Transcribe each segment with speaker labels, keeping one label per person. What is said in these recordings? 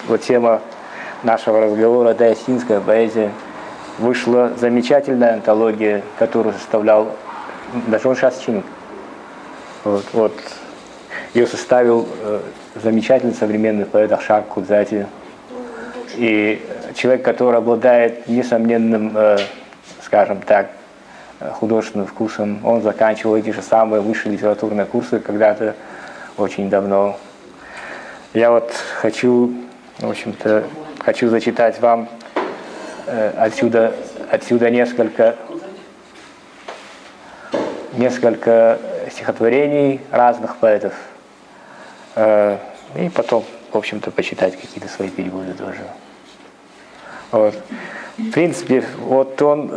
Speaker 1: Вот тема нашего разговора, да, осетинская поэзия. Вышла замечательная антология, которую составлял даже он сейчас чиник. Вот, вот. Ее составил замечательный современный поэт Ахшар Кудзати. И человек, который обладает несомненным, скажем так, художественным вкусом. Он заканчивал эти же самые высшие литературные курсы когда-то очень давно. Я вот хочу, в общем-то, хочу зачитать вам отсюда несколько стихотворений разных поэтов. И потом, в общем-то, почитать какие-то свои переводы тоже. Вот. В принципе, вот он,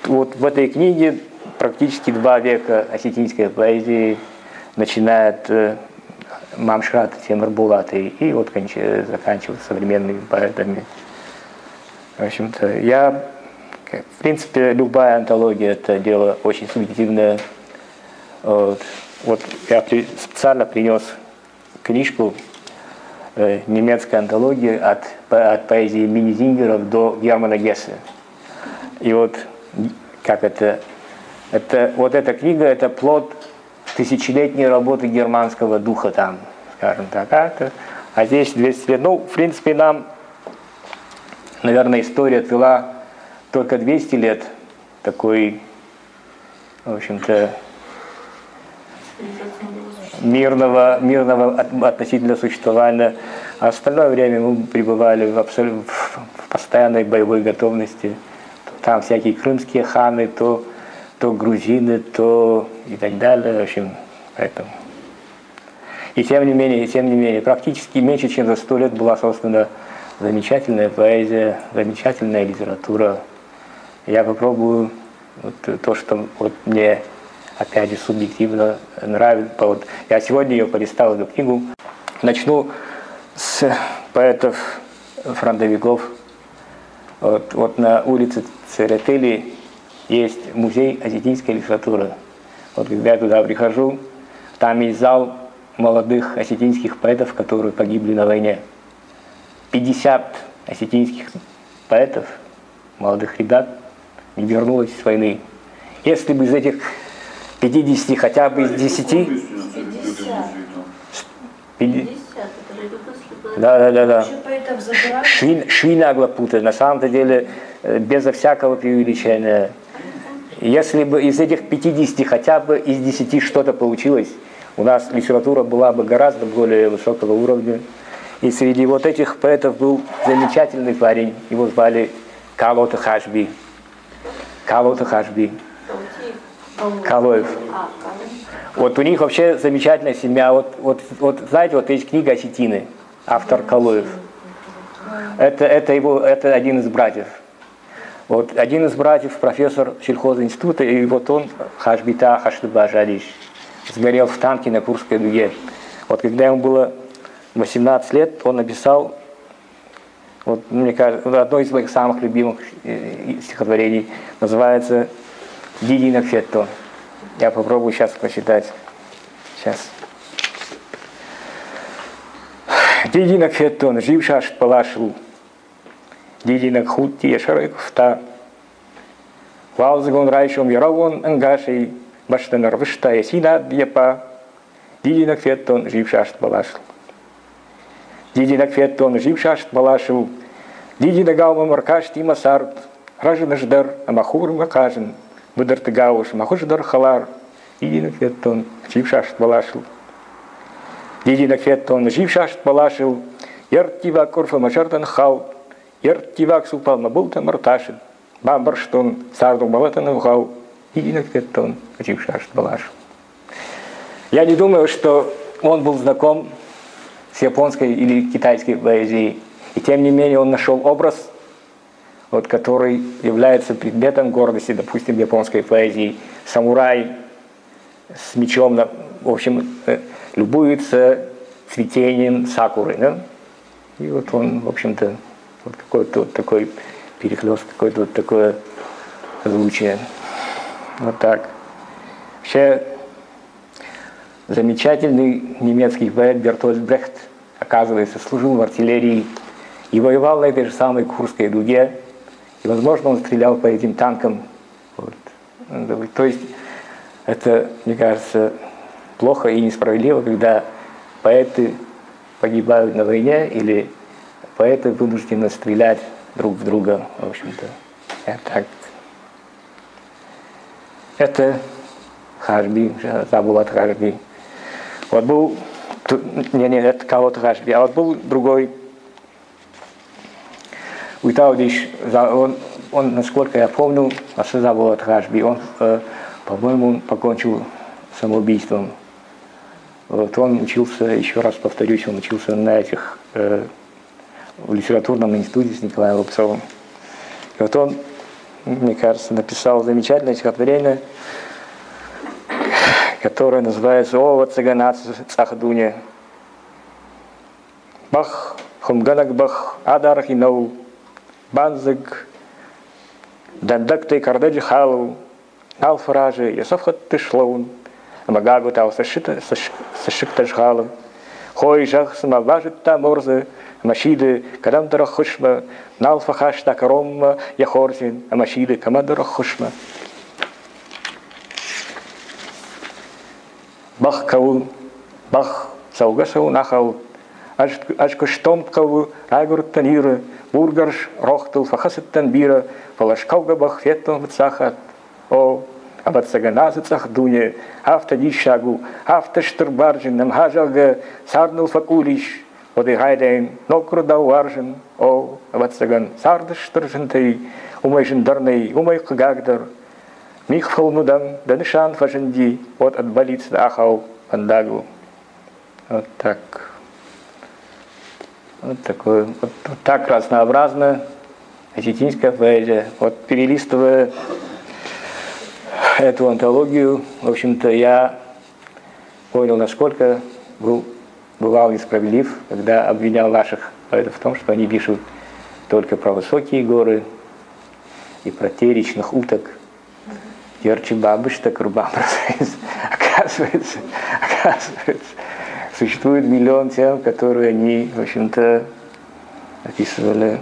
Speaker 1: вот в этой книге практически 2 века осетинской поэзии, начиная от Мамшрата Темирбулата и вот заканчивая современными поэтами. В общем-то, я, в принципе, любая антология – это дело очень субъективное. Вот, вот я специально принес книжку немецкой антологии от поэзии Миннезингеров до Германа Гессе. И вот как это вот эта книга – это плод тысячелетней работы германского духа там, скажем так. А здесь 200 лет. Ну, в принципе, нам, наверное, история отвела только 200 лет такой, в общем-то, мирного относительно существования. А остальное время мы пребывали в постоянной боевой готовности. Там всякие крымские ханы, то грузины, то и так далее. В общем, поэтому. И тем не менее, практически меньше, чем за 100 лет была создана замечательная поэзия, замечательная литература. Я попробую вот то, что вот мне, опять же, субъективно нравится. Вот я сегодня ее полистал, эту книгу. Начну с поэтов-фронтовиков. Вот на улице Церетели есть музей осетинской литературы. Вот когда я туда прихожу, там есть зал молодых осетинских поэтов, которые погибли на войне. 50 осетинских поэтов, молодых ребят, не вернулось с войны. Если бы из этих 50 хотя бы из 10... 50. Да. Шви нагло путают. На самом-то деле, безо всякого преувеличения. Если бы из этих 50 хотя бы из 10 что-то получилось, у нас литература была бы гораздо более высокого уровня. И среди вот этих поэтов был замечательный парень. Его звали Калота Хашби. Калота Хашби. Калоев. Вот у них вообще замечательная семья. Вот знаете, вот есть книга «Осетины», автор Калоев. Это один из братьев. Вот один из братьев профессор сельхозинститута, и вот он, Хашбита Хашлиба Жалиш, сгорел в танке на Курской дуге. Вот когда ему было 18 лет, он написал, вот, мне кажется, одно из моих самых любимых стихотворений, называется «Дидинок Фетто». Я попробую сейчас прочитать. Сейчас. Дидинок Феттон, жившаш палашил, Дидинок хутти ешарыкуфта, Валзгон райшом яровон ангашей, Баштанар вышта ясина дьепа, Дидинок Феттон, жившаш палашил. Дидинок Феттон, жившаш палашил, Дидинок галма маркаш тима сарт, Ражинаждар, амахур макажен, Выдартыгауш, махуждар халар, Дидинок Феттон, жившаш палашил. Дидинок Феттон, жившаш палашил, Яртива курфа мачартан хал, Яртивак супал мабулта марташин, Бамбарштон, сарду балатан ухал, Дидинок Феттон, жившаш палашил. Я не думаю, что он был знаком с японской или китайской поэзией. И тем не менее он нашел образ, вот, который является предметом гордости, допустим, японской поэзии. Самурай с мечом, в общем, любуется цветением сакуры. Да? И вот он, в общем-то, вот какой-то вот такой перехлёст, какое-то вот такое звучие. Вот так. Вообще, замечательный немецкий поэт Бертольд Брехт, о оказывается, служил в артиллерии и воевал на этой же самой Курской дуге. И, возможно, он стрелял по этим танкам. Вот. То есть это, мне кажется, плохо и несправедливо, когда поэты погибают на войне или поэты вынуждены стрелять друг в друга, в общем-то. Это так. Это Хажби, Забулат Хажби. Вот был, не, не, это кого-то Хажби, а вот был другой Уйтаудиш, он, насколько я помню, Забулат Хажби, он, по-моему, он покончил самоубийством. Вот он учился, еще раз повторюсь, он учился на этих, в литературном институте с Николаем Рубцовым. И вот он, мне кажется, написал замечательное стихотворение, которое называется «О, цыгана цахдуне». Бах, хумганак бах, адар хиноу, банзык, дандакты кардаджи халу, алфражи, ясофхат тышлоун, амагагу тау сашикташгалу, хой жах самаважит та морзы, амашиды, кадам хушма, налфахаш такаромма, яхорзин, амашиды, камадара хушма. Бах кау, бах саугасау нахау, аж кау райгурттаниры, бургарш рохтул фахасаттан бира, фалашкауга бах феттон вцахат. О, ӕвӕццӕгӕн, ацы цъӕх дуне афтӕ диссаг у, афтӕ стыр барджын, ӕмхазӕгъгӕ цард ныл фӕкъул ис, уӕд ӕй райдайын ноггуырдау уарзын. О, ӕвӕццӕгӕн, царды стыр зынтӕй уымӕй зындӕр нӕй, уымӕй хъыгагдӕр. Мигъ фӕлмудӕн дӕ нысан фӕзынди, уӕд ӕд бӕллиц ахау фӕндагыл. Вот так. Вот такое, вот, вот так разнообразно осетинская поэзия. Вот перелистывая эту антологию, в общем-то, я понял, насколько был, бывал несправедлив, когда обвинял наших поэтов в том, что они пишут только про высокие горы и про теречных уток. Терчи бабыш так оказывается, оказывается, существует миллион тем, которые они, в общем-то, описывали.